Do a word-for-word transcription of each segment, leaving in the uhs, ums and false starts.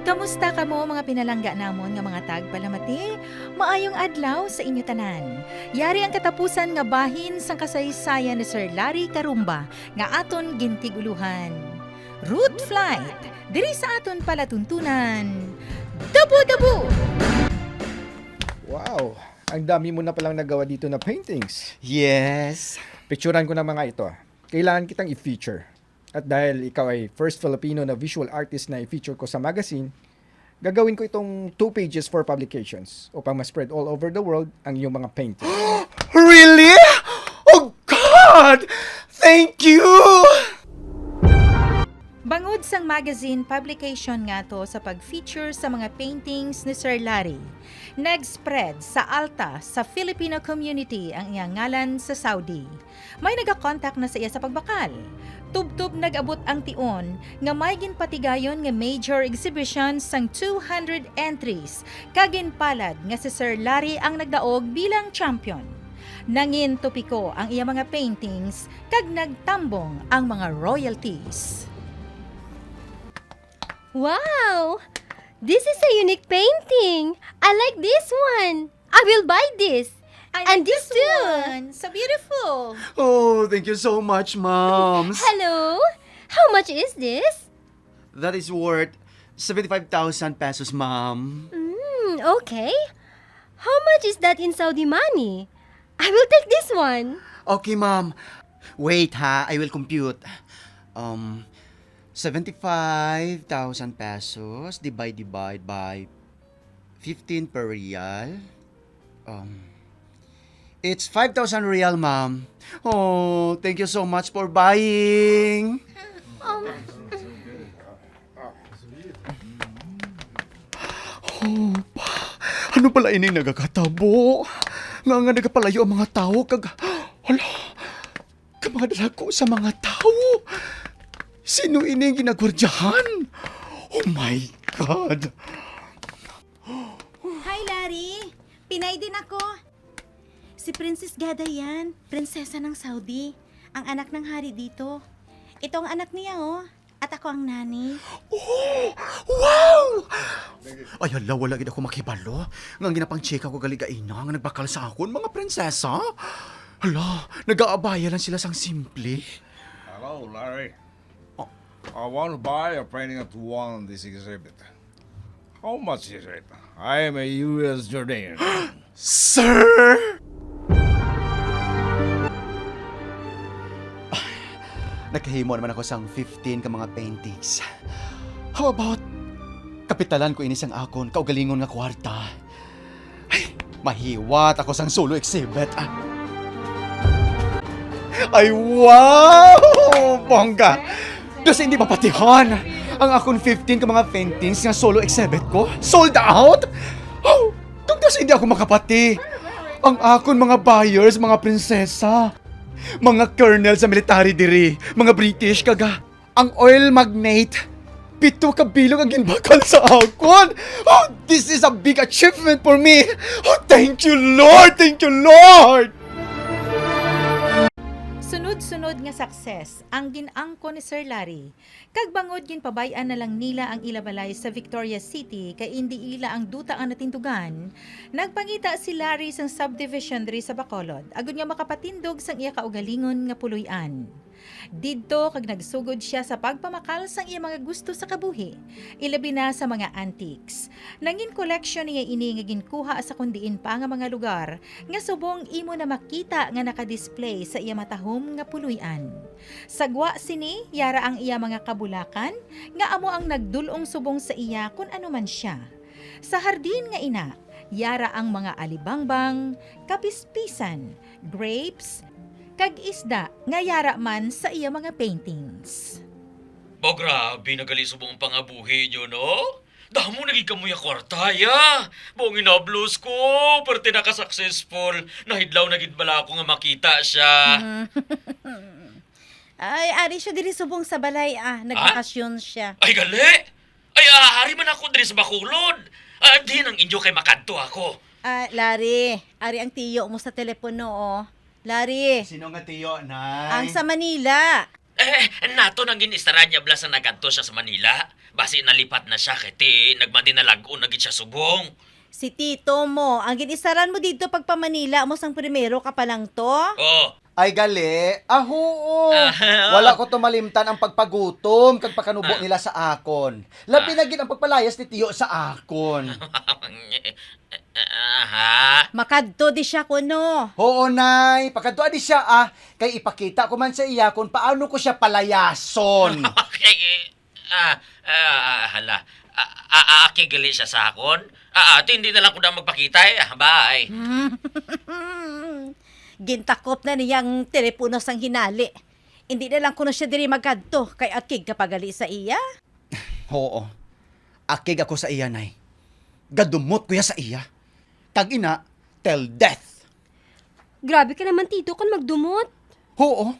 Kamusta kamo, mga pinalangga namon nga mga tagpalamati? Maayong adlaw sa inyo tanan. Yari ang katapusan nga bahin sang kasaysayan ni Sir Larry Carumba nga aton gintig-ulohan. Root Flight, diri sa aton palatuntunan. Dabo-dabo! Wow! Ang dami mo na palang nagawa dito na paintings. Yes. Picturan ko na mga ito. Kailangan kitang i-feature. At dahil ikaw ay first Filipino na visual artist na i-feature ko sa magazine, gagawin ko itong two pages for publications upang ma-spread all over the world ang iyong mga paintings. Really? Oh God! Thank you! Bangod sang magazine publication nga to sa pag-feature sa mga paintings ni Sir Larry, nag-spread sa ALTA sa Filipino community ang iyang ngalan sa Saudi. May nagakontak na sa iya sa pagbakal. Tubtob nag-abot ang tion nga may ginpatigayon nga major exhibition sang two hundred entries, kag ginpalad nga si Sir Larry ang nagdaog bilang champion. Nangin topiko ang iya mga paintings kag nagtambong ang mga royalties. Wow! This is a unique painting. I like this one. I will buy this. I And like this this too. One. So beautiful. Oh, thank you so much, moms. Hello? How much is this? That is worth seventy-five thousand pesos, ma'am. Hmm, okay. How much is that in Saudi money? I will take this one. Okay, ma'am. Wait ha, I will compute. Um, seventy-five thousand pesos divide divide by fifteen per real. Um, it's five thousand real, ma'am. Oh, thank you so much for buying. Um, Oh, pa. Ano pala ining nagakatabo? Nga nga nagapalayo ang mga tawo kag, hala, ka mga dako sa mga tawo. Sino ini ang ginagwardyahan? Oh my God. Hi, Larry. Pinay din ako. Si Princess Gada yan, prinsesa ng Saudi. Ang anak ng hari dito. Ito ang anak niya, oh. At ako ang nani. Oh! Wow! Ay, hala, wala gid ako makibalo. Nga ginapang-chika ko gali gaina nga nagbakal sa akon, mga prinsesa. Hala, nag-aabaya lang sila sang simple. Hello, Larry. I want to buy a painting at one this exhibit. How much is it? I am a U S Jordanian. Sir! Nakahimo naman ako sang fifteen ka mga paintings. How about kapitalan ko ini sang akon kaugalingon nga kwarta? Ay, mahiwat ako sang solo exhibit. Ah. Ay, wow! Bongga! Daw sa hindi mapatihan ang akon fifteen ka mga paintings nga solo exhibit ko. Sold out! Oh, daw sa hindi ako makapati. Ang akon mga buyers, mga prinsesa, mga colonel sa military diri, mga British, kaga ang oil magnate. Pito ka bilog ang ginbakal sa akon. Oh, this is a big achievement for me. Oh, thank you, Lord! Thank you, Lord! Sunod-sunod nga success ang gin-angkon ni Sir Larry. Kag bangod ginpabay-an na lang nila ang ila balay sa Victoria City kay indi ila ang duta ang natindugan, nagpangita si Larry sang subdivision diri sa Bacolod agod nga makapatindog sang iya kaugalingon nga puloy-an. Didto kag nagsugod sia sa pagpamakal sang iya mga gusto sa kabuhi, ilabi na sa mga antiques. Nangin koleksyon niya ini nga ginkuha sa kon diin pa nga mga lugar nga subong imo na makita nga naka-display sa iya matahom nga puloy-an. Sa gwa sini, yara ang iya mga kabulakan nga amo ang nagdul-ong subong sa iya kon ano man sia. Sa hardin nga ina, yara ang mga alibangbang, kapispisan, grapes, kag isda nga yara man sa iya mga paintings. Ba, grabe na gali subong ang pangabuhi nyo, no? Damo na gid kamoy kwarta, ya. Buong inablos ko, perte na ka successful. Nahidlaw na gid bala ako nga makita siya. Ay, ari siya diri subong sa balay, ah. Nagbakasyon siya. Ay, gali! Ay, ah, ari man ako diri sa Bacolod. Ah, diin ang inyo kay makadto ako. Ah, Larry, ari ang tiyo mo sa telepono, oh. Larry, Sino nga tiyo, Nay? ang sa Manila. Eh, nato nang gin-istaran niya bala sa nagkadto siya sa Manila. Basi nalipat na siya kay ti nagmadinalag-on na gid siya subong. Si tito mo, ang gin-istaran mo didto pagpa-Manila mo sang primero ka pa lang to? Oh. Ay, gali. Ah, huo. Ah, Wala ko to malimtan ang pagpagutom kag pakanubo Ah. nila sa akon. Labi Ah. na gid ang pagpalayas ni tiyo sa akon. Aha. Makadto di siya kuno. Oo, nay. Pakadto di siya, ah. Kay ipakita ko man sa iya kung paano ko siya palayason. Okay. Ah, ah, hala. Ah, ah, ah, aki gali siya sa akon. Ah, ah, ti hindi na lang ko na magpakita eh. Ah, bye. Gintakop na niya ang telepono sang hinali. Hindi na lang kuno siya diri magkadto kay akig ka pa gali sa iya. Oo. Akig ako sa iya, nay. Gadumot ko ya sa iya. Kag ina, till death. Grabe ka naman, tito, kon magdumot. Oo.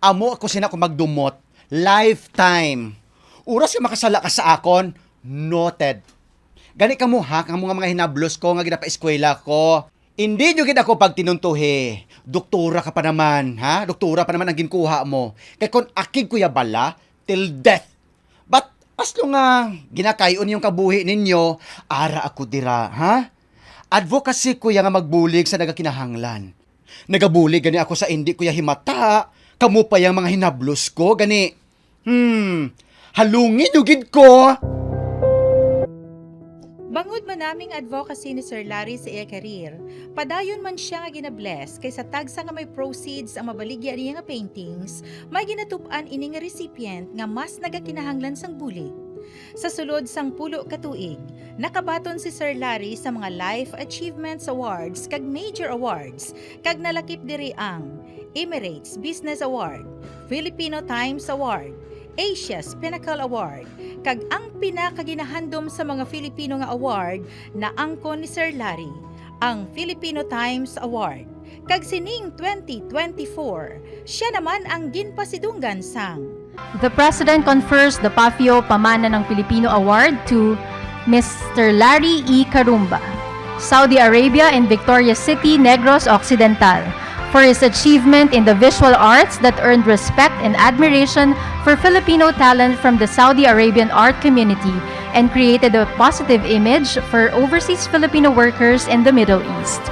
Amo ako sina kung magdumot. Lifetime. Oras nga makasala ka sa akon, noted. Gani kamo ha, kamo nga mga hinablos ko nga ginapaeskwela ko. Hindi nyo gid ako pagtinuntuhi. Doktora ka pa naman, ha? Doktora pa naman ang ginkuha mo. Kay kon akig ko ya bala, till death. But as long nga ginakay-on yung kabuhi ninyo, ara ako dira, ha? Advocacy ko ya nga magbulig sa nagakinahanglan. Nagabulig gani ako sa indi ko ya himata, kamo pa yang mga hinablos ko, gani. Hmm, halungi nyo gid ko! Bangod man naming advocacy ni Sir Larry sa iya career, padayon man siya nga ginabless kay sa tagsa nga may proceeds ang mabaligya niya nga paintings, may ginatub-an ini nga recipient nga mas nagakinahanglan sang bulig. Sa sulod sang pulo ka tuig, nakabaton si Sir Larry sa mga Life Achievements Awards kag Major Awards, kag nalakip diri ang Emirates Business Award, Filipino Times Award, Asia's Pinnacle Award, kag ang pinakaginahandom sa mga Filipino nga award naangkon ni Sir Larry, ang Filipino Times Award. Kag sining twenty twenty-four, siya naman ang ginpasidunggan sang The President confers the Pafio Pamana ng Pilipino Award to Mister Larry E. Carumba, Saudi Arabia, in Victoria City, Negros Occidental, for his achievement in the visual arts that earned respect and admiration for Filipino talent from the Saudi Arabian art community and created a positive image for overseas Filipino workers in the Middle East.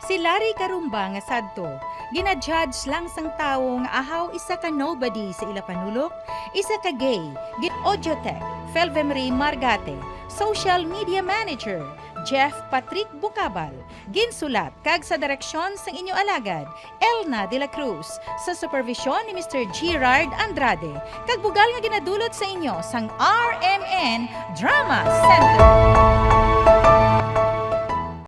Si Larry Carumba nga sadto, gina-judge lang sang tawo nga ahaw isa ka nobody sa ila panulok, isa ka gay, gin-, Audiotech, Felvemry Margate, Social Media Manager, Jeff Patrick Bucabal, ginsulat kag sa direksyon sang inyo alagad, Elna de la Cruz, sa supervision ni Mister Gerard Andrade, kag bugal nga ginadulot sa inyo sang R M N Drama Center.